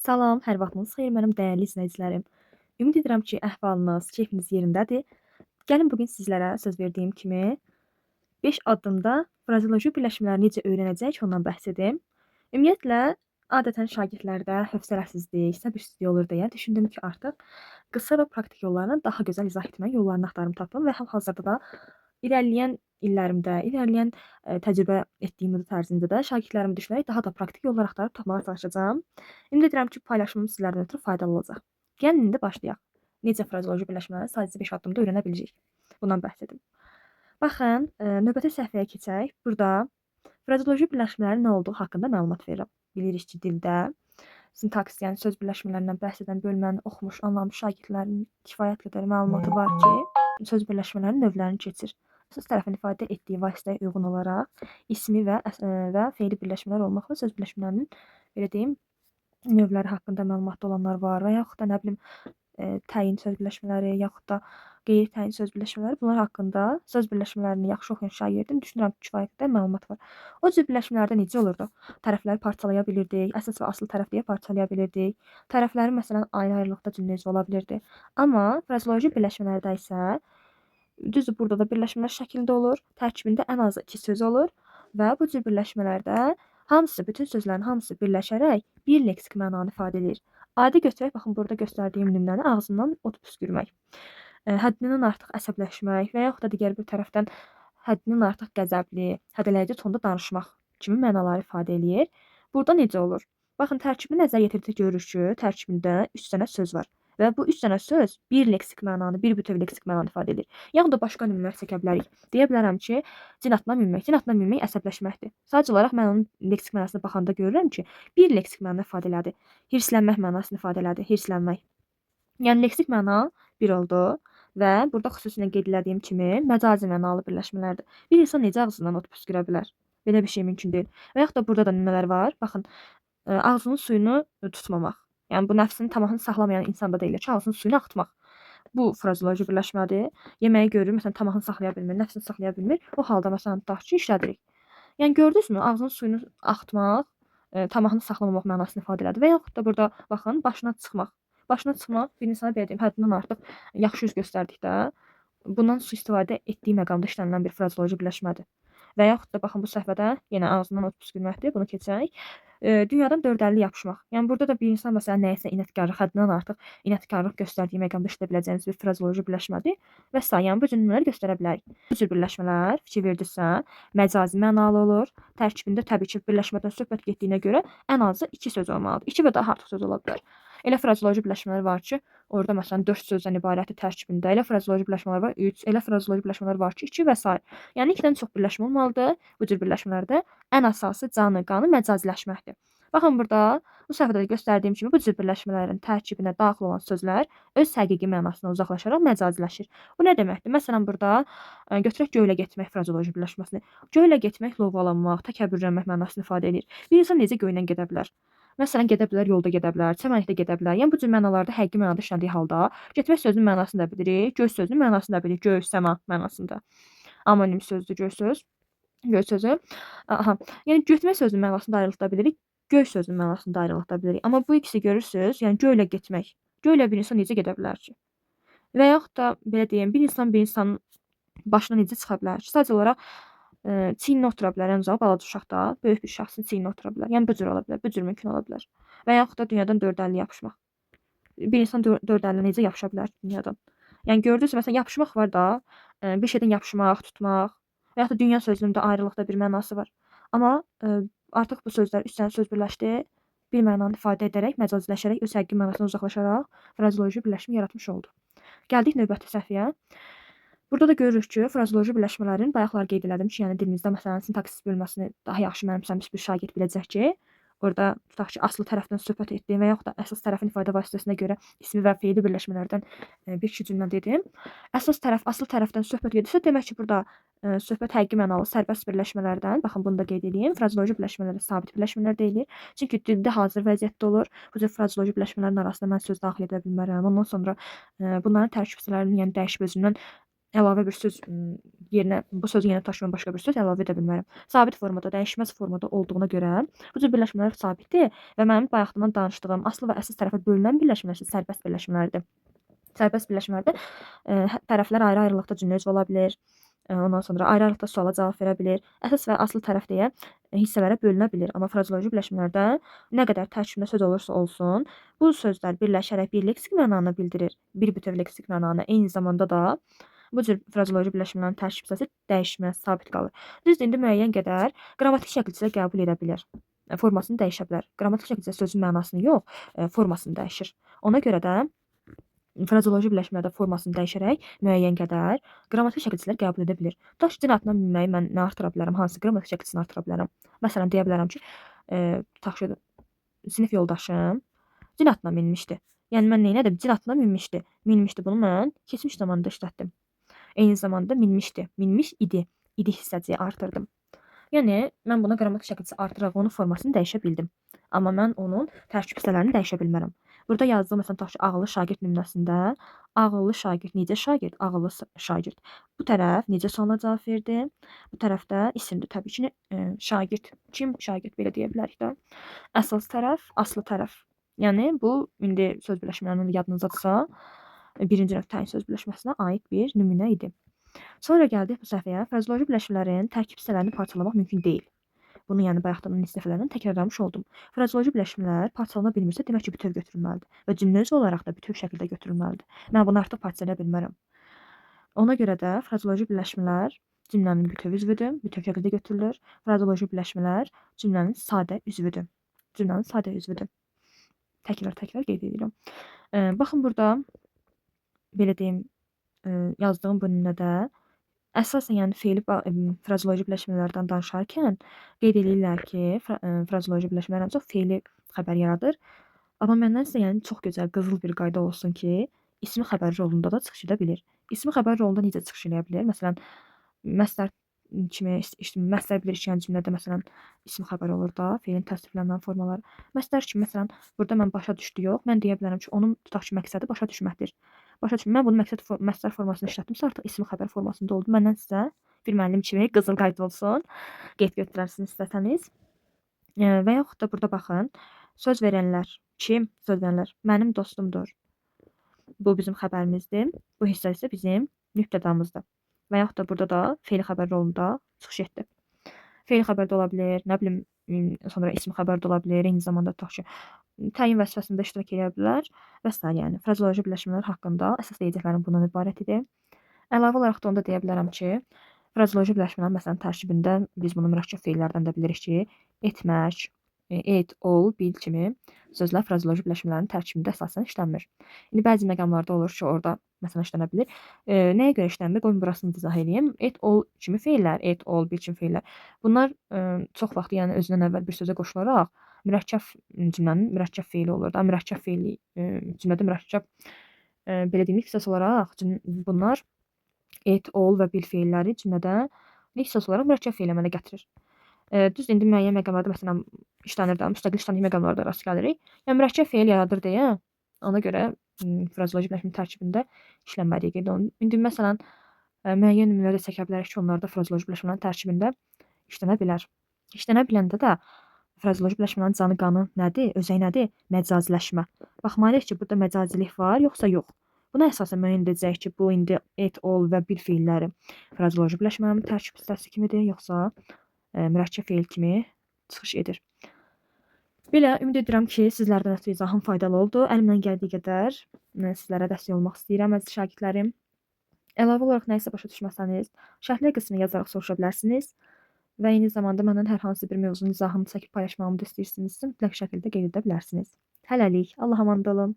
Salam, hər vaxtınız xeyir mənim dəyərli izləyicilərim. Ümid edirəm ki, əhvalınız, keyfiniz yerindədir. Gəlin bugün sizlərə söz verdiyim kimi 5 addımda frazeoloji birləşmələri necə öyrənəcəyik ondan bəhs edim. Ümumiyyətlə, adətən şagirdlərdə hövsələsizlik, səbirsizlik olur deyə düşündüm ki, artıq qısa və praktik yollarla daha gözəl izah etmək yollarını axtarım tapım və hal-hazırda da irəliləyən illərimdə, irəliləyən təcrübə etdiyim müddət ərzində də şagirdlərimi düşünərək daha da praktik yollar axtarıb tapmağa çalışacağam. Ümid edirəm ki, paylaşımım sizlərdən ötrü faydalı olacaq. Gəlin indi başlayaq. Necə frazeoloji birləşmələri sadəcə 5 addımda öyrənə biləcəyik? Bundan bəhs edim. Baxın, növbəti səhifəyə keçək. Burada frazeoloji birləşmələrin nə olduğu haqqında məlumat verirəm. Bilirik ki, dildə sintaks, yəni söz birləşmələrindən bəhs edən bölməni oxumuş, anlamış şagirdlərin kifayət qədər məlumatı var ki, söz birləşmələrinin növlərini keçir. Söz tərəfin ifadə etdiyi vasitəyə uyğun olaraq ismi və feili birləşmələr olmaqla söz birləşmələrinin belə deyim, növləri haqqında məlumatda olanlar var və yaxud da nə bilim təyin söz birləşmələri, yaxud da qeyri-təyin söz birləşmələri, bunlar haqqında söz birləşmələrini yaxşı oxuyan şagirdin düşünürəm ki, kifayət qədər məlumat var. O cür birləşmələrdə necə olurdu? Tərəfləri parçalaya bilirdik, əsas və asılı tərəf deyə parçalaya bilirdik. Tərəfləri məsələn ayrı-ayrılıqda cümlə üzvü ola bilirdi. Amma frazeoloji birləşmələrdə isə düzdür, burada da birləşmələr şəklində olur. Tərkibində ən azı 2 söz olur və bu cür birləşmələrdə hamısı, bütün sözlərin hamısı birləşərək bir leksik mənanı ifadə edir. Adi götürək, baxın burada göstərdiyim nümunəni ağzından od püskürmək, həddindən artıq əsəbləşmək və yaxud da digər bir tərəfdən həddindən artıq qəzəbli, hədələyici tonda danışmaq kimi mənaları ifadə eləyir. Burada necə olur? Baxın, tərkibini nəzər yetirdik, görürük ki, tərkibində 3 dənə söz var. Və bu 3 dənə söz bir leksik mənanı, bir bütöv leksik mənanı ifadə edir. Yaxud da başqa nümunələr çəkə bilərik. Deyə bilərəm ki, cin atına minmək, cin atına minmək əsəbləşməkdir. Sadəcə olaraq mən onun leksik mənasına baxanda görürəm ki, bir leksik məna ifadə elədi. Hirslənmək mənasını ifadə elədi, hirslənmək. Yəni leksik məna bir oldu və burada xüsusilə qeyd elədiyim kimi məcazi mənalı birləşmələrdir. Bir insan necə ağzından od püskürə bilər? Belə bir şey mümkün deyil. Və yaxud da burada da nümunələr var. Baxın, ağzının suyunu tutmamaq. Yəni bu nəfsinin tamahını saxlamayan insanda deyilir ki, ağzının suyunu axıtmaq. Bu frazeoloji birləşmədir. Yeməyi görür, məsələn, tamahını saxlaya bilmir, nəfsini saxlaya bilmir. O halda məsələn tutaq ki, işlədirik. Yəni gördünüzmü, ağzının suyunu axıtmaq, tamahını saxlamamaq mənasını ifadə elədi. Və yaxud da burada baxın, başına çıxmaq. Başına çıxmaq bir insana belə deyim, həddindən artıq yaxşı üz göstərdikdə bundan sui-istifadə etdiyi məqamda işlənilən bir frazeoloji birləşmədir. Və yaxud da baxın bu səhifədə yenə ağzından od püskürməkdir. Bunu keçək. Dünyadan dörd əlli yapışmaq. Yəni burada da bir insan məsələn nəyəsə inadkarlıq, həddindən artıq inadkarlıq göstərdiyi məqamda işlədə biləcəyimiz bir frazeoloji birləşmədir və sair. Yəni bu cür nümunələr göstərə bilərik. Bu cür birləşmələr fikir verdinizsə, məcazi mənalı olur. Tərkibində təbii ki, birləşmədən söhbət getdiyinə görə ən azı 2 söz olmalıdır. 2 və daha artıq söz ola bilər. Elə frazeoloji birləşmələr var ki, orada məsələn 4 sözdən ibarətdir tərkibində. Elə frazeoloji birləşmələr var 3, elə frazeoloji birləşmələr var ki, 2 və sair. Yəni 2-dən çox birləşmə olmalıdır. Bu cür birləşmələrdə ən əsası canı, qanı məcaziləşməkdir. Baxın burada bu səhifədə də göstərdiyim kimi bu cür birləşmələrin tərkibinə daxil olan sözlər öz həqiqi mənasından uzaqlaşaraq məcaziləşir. Bu nə deməkdir? Məsələn burada götürək göylə getmək frazeoloji birləşməsini. Göylə getmək lovğalanmaq, təkəbbürlənmək mənasını ifadə edir. Bir insan necə göylə gedə bilər? Məsələn, gedə bilər, yolda gedə bilər, çəmənlikdə gedə bilər. Yəni bu cür mənalarda həqiqi mənada işləndiyi halda getmək sözünün mənasını da bilirik, göy sözünün mənasını da bilirik, göy, səma mənasında. Amonim sözdür göy söz. Göy sözü. Aha. Yəni getmək sözünün mənasını da ayrılıqda bilirik, göy sözünün mənasını da ayrılıqda bilirik. Amma bu ikisi görürsüz, yəni göylə getmək. Göylə bir insan necə gedə bilər ki? Və yaxud da belə deyim, bir insan bir insanın başına necə çıxa bilər ki? Sadəcə olaraq çiyninə otura bilər, ən uzağı balaca uşaq da böyük bir şəxsin çiyninə otura bilər. Yəni bu cür ola bilər, bu cür mümkün ola bilər. Və yaxud da dünyadan dörd əlli yapışmaq. Bir insan dörd əlli necə yapışa bilər dünyadan? Yəni gördünüz, məsələn, yapışmaq var da, bir şeydən yapışmaq, tutmaq və yaxud da dünya sözünün də ayrılıqda bir mənası var. Amma artıq bu sözlər 3 dənə söz birləşdi, bir mənanı ifadə edərək, məcaziləşərək, öz həqiqi mənasından uzaqlaşaraq frazeoloji birləşmə yaratmış oldu. Gəldik növbəti səhifəyə. Burada da görürük ki, frazeoloji birləşmələrin bayaqlar qeyd elədim ki, yəni dilimizdə məsələn sintaksis bölməsini daha yaxşı mənimsəmiş bir şagird biləcək ki, orada tutaq ki, asılı tərəfdən söhbət etdiyim və yaxud da əsas tərəfin ifadə vasitəsinə görə ismi və feili birləşmələrdən bir-iki cümlə dedim. Əsas tərəf, asılı tərəfdən söhbət gedirsə, demək ki, burada söhbət həqiqi mənalı sərbəst birləşmələrdən, baxın bunu da qeyd edeyim, frazeoloji birləşmələrə sabit birləşmələr deyilir. Çünki dildə hazır vəziyyətdə olur. Bu cür frazeoloji birləşmələrin arasına mən söz daxil edə bilmərəm. Ondan sonra bunların tərkib hissələrini, yəni dəyişib özündən əlavə bir söz yerinə, bu sözün yerinə daşıyan başqa bir söz əlavə edə bilmərəm. Sabit formada, dəyişməz formada olduğuna görə bu cür birləşmələr sabitdir və mənim bayaqdan danışdığım aslı və əsas tərəfə bölünən birləşmələr isə sərbəst birləşmələrdir. Sərbəst birləşmələrdə tərəflər ayrı-ayrılıqda cümlə üzvü ola bilər. Ondan sonra ayrı-ayrılıqda suala cavab verə bilir. Əsas və aslı tərəf deyə hissələrə bölünə bilir. Amma frazeoloji birləşmələrdə nə qədər tərkibində söz olursa olsun, bu sözlər birləşərək bir leksik mənanı bildirir. Bir bütöv leksik mənanı. Eyni zamanda da bu cür frazeoloji birləşmələrin tərkib hissəsi dəyişməz, sabit qalır. Düzdür, indi müəyyən qədər qrammatik şəkildə qəbul edə bilər. Formasını dəyişə bilər. Qrammatik şəkildə sözün mənasını yox, formasını dəyişir. Ona görə də frazeoloji birləşmələrdə formasını dəyişərək müəyyən qədər qrammatik şəkilçilər qəbul edə bilir. Tutaq ki, cin atına minməyi mən nə artıra bilərəm? Hansı qrammatik şəkilçisini artıra bilərəm? Məsələn, deyə bilərəm ki, tutaq ki, sinif yoldaşım cin atına minmişdi. Yəni mən nə etdim? Cin atına minmişdi. Minmişdi. Bunu mən keçmiş zamanda işlətdim. Eyni zamanda minmişdi. Minmiş idi. İdi hissəciyi artırdım. Yəni mən buna qrammatik şəkilçisi artıraraq onun formasını dəyişə bildim. Amma mən onun tərkib hissələrini dəyişə bilmərəm. Burada yazdığım, məsələn, tutaq ki, ağıllı şagird nümunəsində ağıllı şagird necə şagird? Ağıllı şagird. Bu tərəf necə sualına cavab verdi? Bu tərəfdə isimdir. Təbii ki, şagird. Kim şagird belə deyə bilərik də. Əsas tərəf, aslı tərəf. Yəni bu indi söz birləşmələrinin yadınızdadırsa, birinci növ təyin söz birləşməsinə aid bir nümunə idi. Sonra gəldik bu səhifəyə. Frazeoloji birləşmələrin tərkib hissələrini parçalamaq mümkün deyil. Bunu yəni bayaqdan neçə dəfələrlə təkrarlamış oldum. Frazeoloji birləşmələr parçalana bilmirsə, demək ki, bütöv götürülməlidir və cümlə üzvü olaraq da bütöv şəkildə götürülməlidir. Mən bunu artıq parçalaya bilmərəm. Ona görə də frazeoloji birləşmələr cümlənin bütöv üzvüdür, bütöv şəkildə götürülür. Frazeoloji birləşmələr cümlənin sadə üzvüdür. Cümlənin sadə üzvüdür. Təkrar-təkrar qeyd edirəm. Baxın burada belə deyim, yazdığım bu nümunədə əsasən, yəni feili frazeoloji birləşmələrdən danışarkən qeyd eləyirlər ki, frazeoloji birləşmələr ən çox feili xəbər yaradır. Amma məndən isə yəni çox gözəl qızıl bir qayda olsun ki, ismi xəbər rolunda da çıxış edə bilir. İsmi xəbər rolunda necə çıxış edə bilər? Məsələn, məstər kimi, məstər bilir ki, yəni cümlədə məsələn ismi xəbər olur da, feilin təsriflənmə formaları. Məstər kimi məsələn, burada mən başa düşdü yox, mən deyə bilərəm ki, onun tutaq ki, məqsədi başa düşməkdir. Başa düşmə, mən bunu məqsəd məstər formasını işlətdimsə, artıq ismi xəbər formasında oldu. Məndən sizə bir müəllim kimi qızıl qayda olsun. Qeyd götürərsiniz istəsəniz. Və yaxud da burada baxın, söz verənlər, kim söz verənlər? Mənim dostumdur. Bu bizim xəbərimizdir. Bu hissə isə bizim mübtədamızdır. Və yaxud da burada da feili xəbər rolunda çıxış etdi. Feili xəbər də ola bilər, nə bilim, sonra ismi xəbər də ola bilər, eyni zamanda tutaq ki, təyin vəzifəsində iştirak edə bilər və sair. Yəni frazeoloji birləşmələr haqqında əsas deyəcəklərim bundan ibarət idi. Əlavə olaraq da onu da deyə bilərəm ki, frazeoloji birləşmələrin məsələn tərkibində biz bunu mürəkkəb feillərdən də bilirik ki, etmək, et, ol, bil kimi sözlər frazeoloji birləşmələrin tərkibində əsasən işlənmir. İndi bəzi məqamlarda olur ki, orada məsələn işlənə bilir. Nəyə görə işlənmir? Qoyun burasını izah eləyim. Et, ol kimi feillər, et, ol, bil kimi feillər. Bunlar çox vaxt yəni özündən əvvəl bir sözə qoşularaq mürəkkəb cümlənin mürəkkəb feili olur da. Mürəkkəb feili cümlədə mürəkkəb belə deyim, ixtisas olaraq bunlar et, ol və bil feilləri cümlədə ixtisas olaraq mürəkkəb feil əmələ gətirir. Düz indi müəyyən məqamlarda məsələn işlənir də, müstəqil işləndiyi məqamlarda rast gəlirik. Yəni mürəkkəb feil yaradır deyə ona görə frazeoloji birləşmənin tərkibində işlənmədiyi qeyd olunur. İndi məsələn müəyyən nümunələr də çəkə bilərik ki, onlar da frazeoloji birləşmələrin tərkibində işlənə bilər. İşlənə biləndə də frazeoloji birləşmələrin canı qanı nədir? Özəyi nədir? Məcaziləşmə. Baxmalıyıq ki, burada məcazilik var, yoxsa yox. Buna əsasən müəyyən edəcəyik ki, bu indi et, ol və bil feilləri frazeoloji birləşmələrin tərkib hissəsi kimidir, yoxsa mürəkkəb feil kimi çıxış edir. Belə, ümid edirəm ki, sizlərdən ötürü izahım faydalı oldu. Əlimdən gəldiyi qədər sizlərə dəstək olmaq istəyirəm, əziz şagirdlərim. Əlavə olaraq nəyisə başa düşməsəniz, şərhlər qismini yazaraq soruşa bilərsiniz. Və eyni zamanda məndən hər hansı bir mövzunun izahını çəkib paylaşmağımı da istəyirsinizsə, mütləq şəkildə qeyd edə bilərsiniz. Hələlik, Allah'a emanet olun.